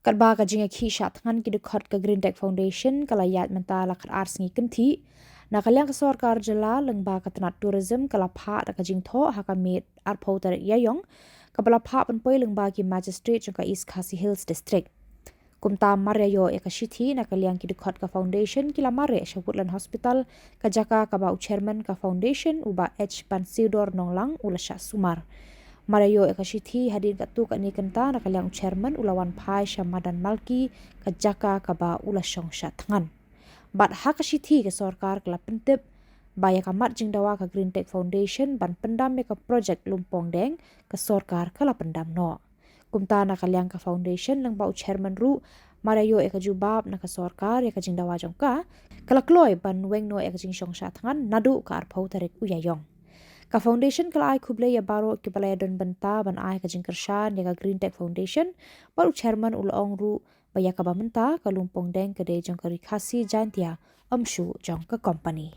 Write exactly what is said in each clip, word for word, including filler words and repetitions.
Katba ka jingïakhih shah thngan ki dkhot ka Green Tech Foundation ka la ïaid mynta la khatar sngi kynthih, na ka liang ka sorkar jylla lyngba ka tnat tourism ka la phah da ka jingthoh ha ka miet arphew tarik Ïaïong, kaba la phah pynpoi lyngba ki magistrate jong ka East Khasi Hills District. Kumta mar ïa ïoh ïa ka shithi na ka liang ki dkhot ka foundation ki la mareh sha Woodland Hospital, ka jaka kaba u chairman ka foundation u Bah H Bansiewdor Nonglang u la shah sumar. Mar ïa ïoh ïa ka shithi hadien katto katne kynta na ka liang u chairman u la wan phai sha madan Malki, ka jaka kaba u la shong shah thngan. Bad ha ka shithi ka sorkar ka la pyntip ba ïa ka mat jingdawa ka Green Tech Foundation ban pyndam ïa ka projek Lumpong Deng ka sorkar ka la pyndam noh. Kumta na ka liang ka foundation lyngba u chairman ruh mar ïa ïoh ïa ka jubab na ka sorkar ïa ka jingdawa jong ka, ka la kloi ban weng noh ïa ka jingshong shah thngan naduh ka arphew tarik u Ïaïong. Ka foundation ka la ai khublei ïa baroh kiba la ïadon bynta ban ai ka jingkyrshan ïa ka Green Tech Foundation, bad u chairman u la ong ruh ba ïa kaba mynta ka Lumpong Deng ka dei jong ka Ri Khasi Jaintia, ym shuh jong ka company.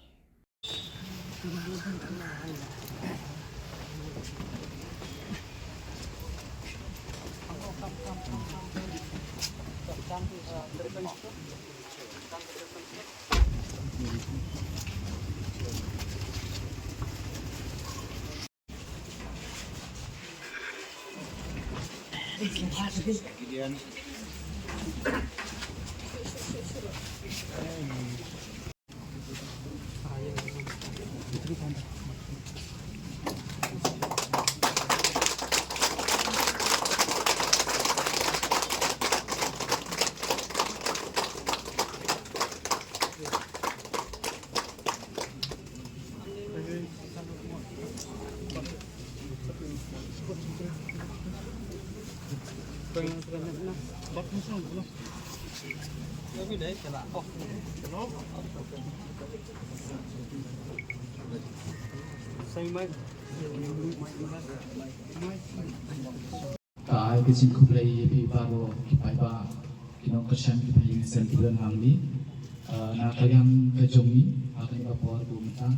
Ka ai ka jingkhublei ïa phi baroh ki paidbah, ki nongkyrshan, ki paidbah ki ba don hangne. Ah, na ka liang ka jong ngi, ha kane ka por ba mynta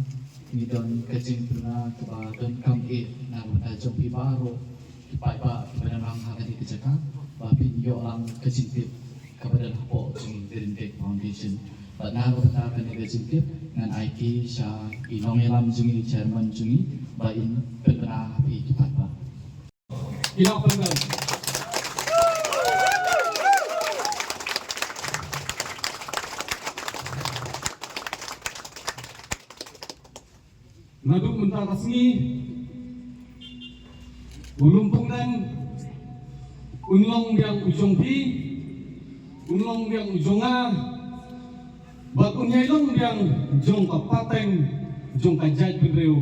ngi don ka jingpyrkhat kaba donkam eh na ka bynta jong phi baroh ki paidbah ki ba don lang ha kane ka jaka, ba phin ïoh lang ka jingtip kaba don hapoh jong ngi Green Tech Foundation. Bad na ka bynta kane ka jingtip ngan aiti sha i nongïalam jong ngi, chairman jong ngi, ba in pynbna ha phi ki paidbah. Ïa pynban. Naduh mynta ka sngi u Lumpong Deng un long biang u jong phi, un long biang u jong nga, bad un ïai long biang jong ka pateng jong ka jaitbynriew.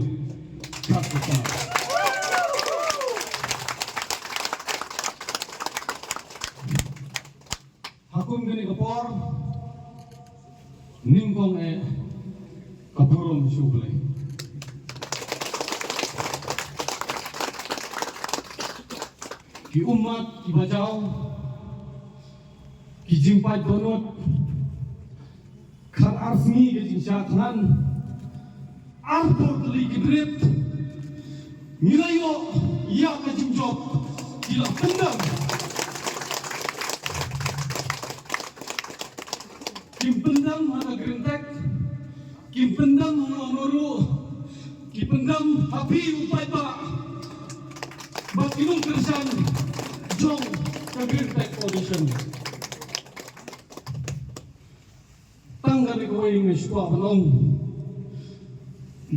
Ha kum kane ka por nyngkong eh ka burom sha U Blei. Ki ummat ki bajaw, ki jingpait dohnud, khatar sngi ka jingshah thngan, arphew tylli ki drit, ngi la ïoh ïa ka jingjop, ki la pyndem. Kim pyndem ha ka Green Tech, kim pyndem ha uno uno ruh, ki pyndem ha phi u paidbah bad ki nongkyrshan jong ka Green Tech Foundation. Tang kane kawei nga shu kwah ban ong,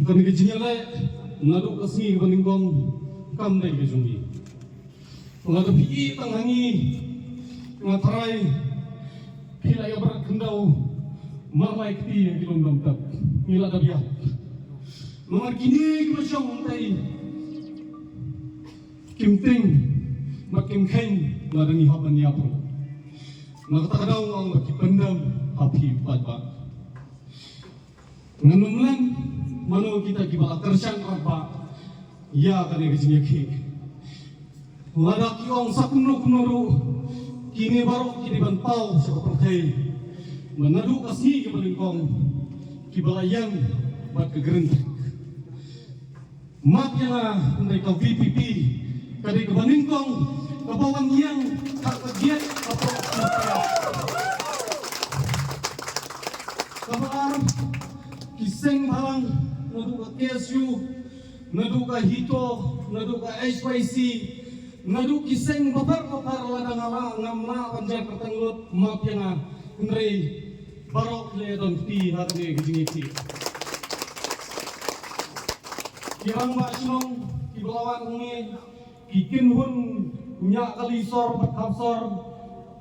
kane ka jingïaleh naduh ka sngi kaba nyngkong kam dei ka jong ngi. Lada phi ïeh tang ha ngi, nga tharai phi la ïa bret khyndew, mar lai kti ïa ki lum dam tep. Ngi la dep ïap. Namar kine kiba shong tei kim tieng bad kim kheiñ lada ngi hap ban ïap ruh. Na kata ka daw nga ong ba ki pyndem ha phi paidbah. Ngan ym leh mano kita kiba la kyrshan paidbah ïa kane ka jingïakhih. Lada ki ong sa kumno kumno ruh, kine baroh ki dei ban paw sha ka pyrthei ba naduh ka sngi kaba nyngkong kiba la ïeng bad ka Green Tech. Map ïa nga, hynrei ka V P P ka dei kaba nyngkong kaba wan ïeng ha ka gate hapoh ka Naduh ka K S U, naduh ka HITO, naduh ka H Y C, naduh ki seng bapher bapher, lada nga lah ngam lah ban jer kyrteng lut, maap ïa nga. Hynrei baroh ki la don kti ha kane ka jingïakhih. Ki rangbah shnong kiba la wan hangne, ki kynhun, u ñiah kali sor bad khap sor,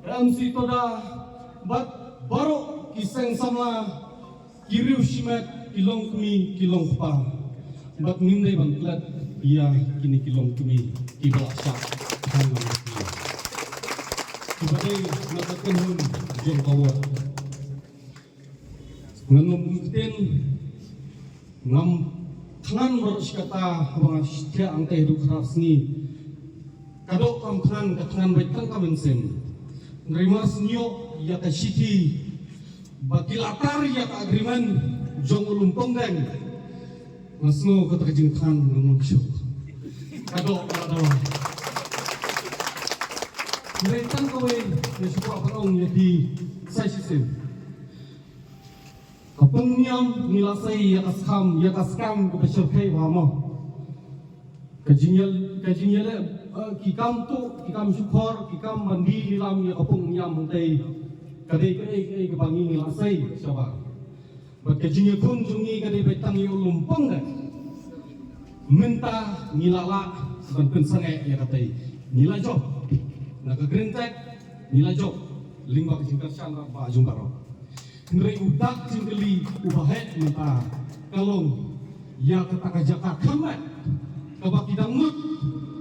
ka M C Toda, bad baroh ki seng samla, ki riew shimet, ki longkmie, ki longkpa. Bad ngim dei ban klet ïa kine ki longkmie kiba la shah tang longkmie, kiba dei na ka kynhun jong ka ward. Ngan ym ktien, ngam thngan baroh shi katta ba nga shah angtei haduh khatar sngi. Ka doh kam thngan, ka thngan beit tang ka mynsiem. Hynrei mar sngewthuh ïa ka shithi ba ki la tar ïa ka agreement jong u Lumpongdeng, nga sngew kata ka jingthngan ngam long shuh. Ka doh, ka doh. Hynrei tang kawei nga shu kwah ban ong ïa phi sa shisien. Ka pung niam ngi la sei ïa ka skam, ïa ka skam kaba shyrkhei bha mo. Ka jingïal, ka jingïaleh, eh, ki kam tuh, ki kam shukor, ki kam ban die lilam ïa ka pung niam hangtei. Ka dei kaei kaei kaba ngi ngi la sei shabar. Bad ka jingïakhun jong ngi ka dei beit tang ïa u Lumpongdeng. Mynta ngi la lah ban pynsangeh ïa katei. Ngi la jop na ka Greentech, ngi la jop lyngba ka jingkyrshan rangbah jong baroh. Hynrei u dak jingkylli uba heh mynta ka long ïa kata ka jaka khmat kaba ki dang mut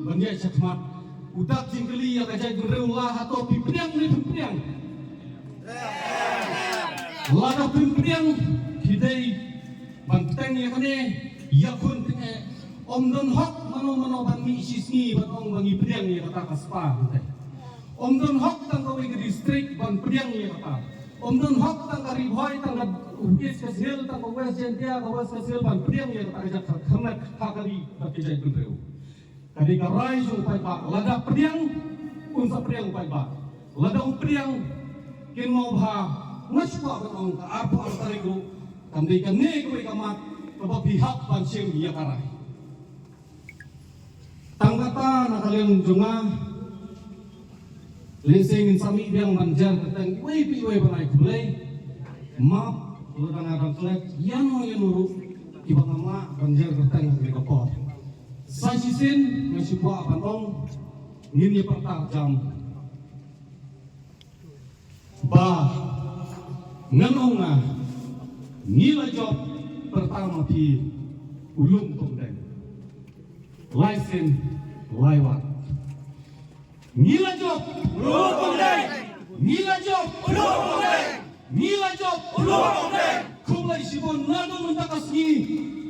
ban ïaid shakhmat. U dak jingkylli ïa ka jaitbynriew, la hato phi pdiang ne phim pdiang? Lada phim pdiang, phi dei ban bteng ïa kane, ïakhun tyngeh. Ym don hok mano mano ban mih shisngi ban ong ba ngi pdiang ïa kata ka spah hangtei. Ym don hok tang kawei ka district ban pdiang ïa kata. Ym don hok tang ka Ri Bhoi, tang ka East Khasi Hills, tang ka West Jaintia, ka West Khasi Hills ban pdiang ïa kata ka jaka khmat ha ka ri bad ka jaitbynriew. Ka dei ka rai jong u paidbah, lada pdiang, un sa pdiang u paidbah. Lada um pdiang, kynmaw bha, nga shu kwah ban ong, ka arphew ar tarik ruh kan dei kane kawei ka mat kaba phi hap ban shim ïa ka rai. Tang kata na ka liang jong nga, lehse ngin sa mih biang ban jer kyrteng iwei pa iwei ban ai khublei. Map lada nga dang klet ïano ïano ruh kiba ngam lah ban jer kyrteng ha kane ka por. Sa shisien nga shu kwah ban ong, ngin ïa pyrta jam ba ngan ong nga, ngi la jop pyrta ma phi u Lumpongdeng. Lai sien lai wat. Ngi la jop. Lumpongdeng. Ngi la jop. Lumpongdeng. Ngi la jop. Lumpongdeng. Khublei shibun, naduh mynta ka sngi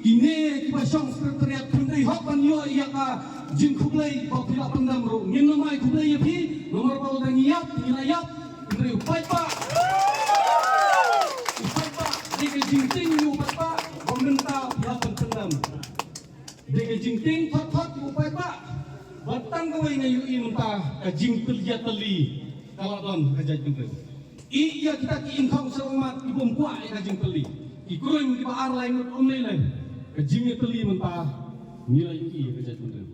kine kiba shong secretariat phin dei hok ban ïoh ïa ka jingkhublei ba phi la pyndem ruh. Ngin ym ai khublei ïa phi namar ba lada ngi ïap ngi la ïap. Hynrei u paidbah, u paidbah, dei ka jingtieng ïa u paidbah ba mynta phi hap ban pyndem. Dei ka jingtieng thot thot ïa u paidbah. Bad tang kawei nga ïohi mynta ka jingpyllait tylli ka la don ha ka jaitbynriew. Ïa, ïa kita ki ingkhong sha ummat ki bym kwah ïa ka jingpyllait. Ki kruiñ kiba ar lai ngut ym lei lei. Ka jingïatylli mynta ngi la ïohi ïa ka jaitbynriew.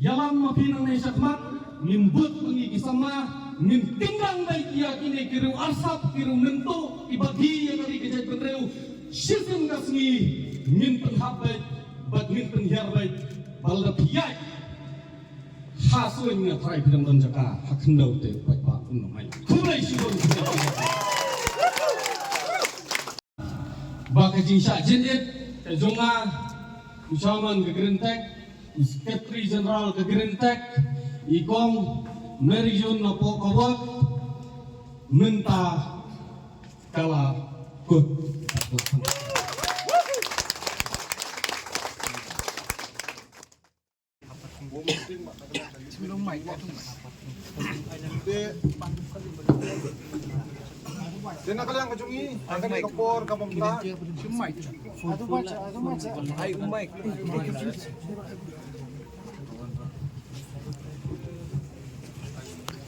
Ïalam ma phi nangne shakhmat, ngin bud ma ngi ki samla, ngin kyndang beit ïa kine ki riew arsap, ki riew nangtuh, kiba die ïa ka ri ka jaitbynriew. Shisien ka sngi ngin pynhap beit bad ngin pynhiar beit. Ba lada phi ïaid ha suiñ nga tharai phi dang don jaka, ha khyndew te u paidbah un ym ai. Khublei shibun. Ba ka jingshah jingit ka jong nga, u chairman ka Greentech, u secretary general ka Greentech, i kong Mary June na poh ka ward, mynta ka la kut. Te, te na ka liang ka jong ngi, ha kane ka por ka bynta.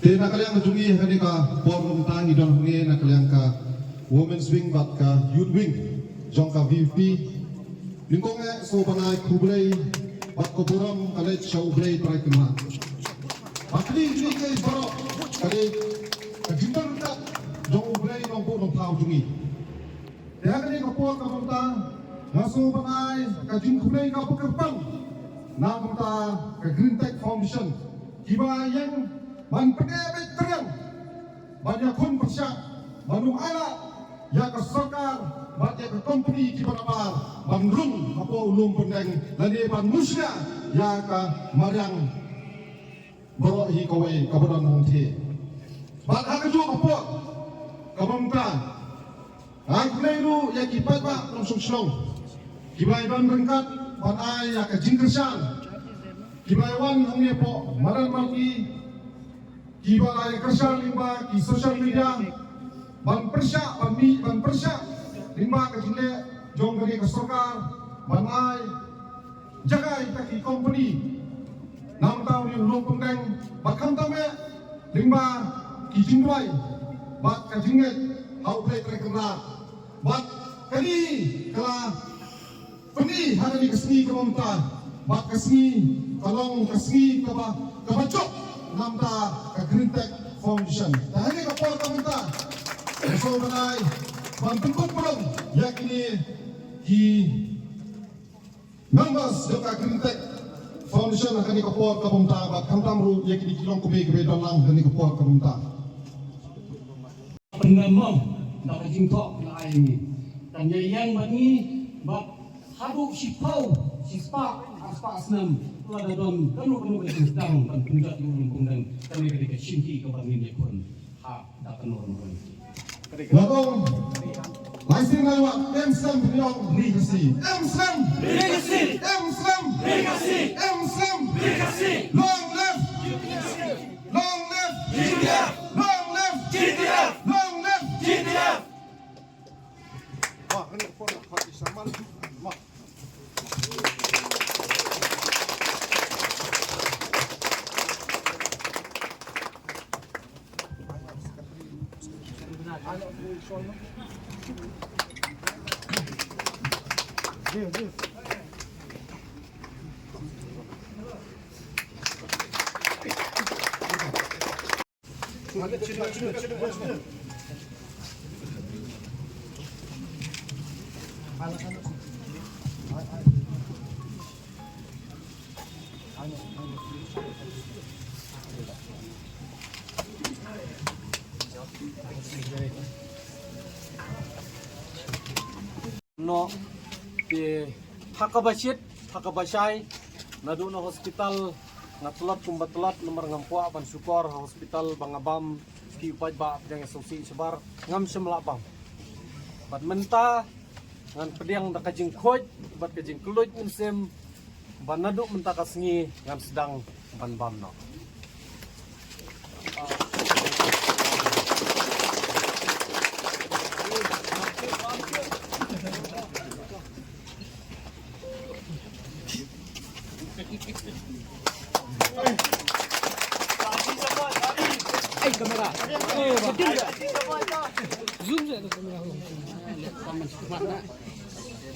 Te na ka liang ka jong ngi, ha kane ka por ka bynta ngi don hangne na ka liang ka Women's Wing bad ka Youth Wing jong ka V P P. Nyngkong eh sngewbha ban ai khublei bad ka burom ka leit sha U Blei Trai Kynrad. Bad kine kine baroh ka dei ka jingdon ryngkat jong U Blei Nongbuh Nongthaw jong ngi. Te ha kane ka por ka mynta nga sngewbha ban ai ka jingkhublei kaba kyrpang na ka bynta ka Green Tech Foundation kiba ïeng ban pyndep beit tyrwa ban ïakhun pyrshah ban ym ailad ïa ka sorkar bad ïa ka kompani kiba nabar ban rung hapoh u lum pynthei lane ban mushlia ïa ka mariang baroh hi kawei kaba don hangthie. Bad ha kajuh ka por kaba mynta nga khublei ruh ïa ki paidbah nongshong shnong kiba ïadon ryngkat ban ai ïa ka jingkyrshan, kiba ïawan hangne hapoh madan Malki, kiba la ïakyrshan lyngba ki social media ban pyrshah, ban mih ban pyrshah lyngba ka jingleh jong kane ka sorkar ban ai jaka ïa kita ki kompani na ka bynta une u lum pynthei bad khamtam eh lyngba ki jingduwai bad ka jingngeit ha U Blei Trai Kynrad. Bad kane ka la pyni ha kane ka sngi kaba mynta bad ka sngi ka long ka sngi kaba, kaba jop na ka bynta ka Green Tech Foundation. Te ha kane ka por kaba mynta nga sngewbha ban ai ban pynkup burom ïa kine ki members jong ka Green Tech Foundation ha kane ka por kaba mynta bad khamtam ruh ïa kine ki longkmie kiba don lang ha kane ka por kaba mynta. Pynrem mo da ka jingthoh la ai ngi. Kan ïa ïeng bad ngi bad haduh shiphew shispah arspah snem lada don kano kano ka jingsdang ban pynjot ïa u lum pynthei. Kane ka dei ka shimti kaba ngin ïakhun ha da kano kano. Nga ong lai sien lai wat, em slem pynïong ri Khasi. Em slem ri Khasi. Em slem ri Khasi. Em slem ri Khasi. Long live! Long live! G T F! Long live! G T F! Long live! G T F! Noh, te ha kaba shit ha kaba shai, naduh na hospital nga tlot kumba tlot, namar ngam kwah ban shukor ha hospital ba nga bam. Ki paidbah pdiang ïa sngewsih shabar ngam shym lah bam. Bad mynta ngan pdiang da ka jingkhuid bad ka jingkylluid mynsiem ba naduh mynta ka sngi ngan sdang ban bam noh.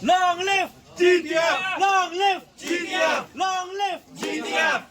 Long live G T F! Long live G T F! Long live G T F!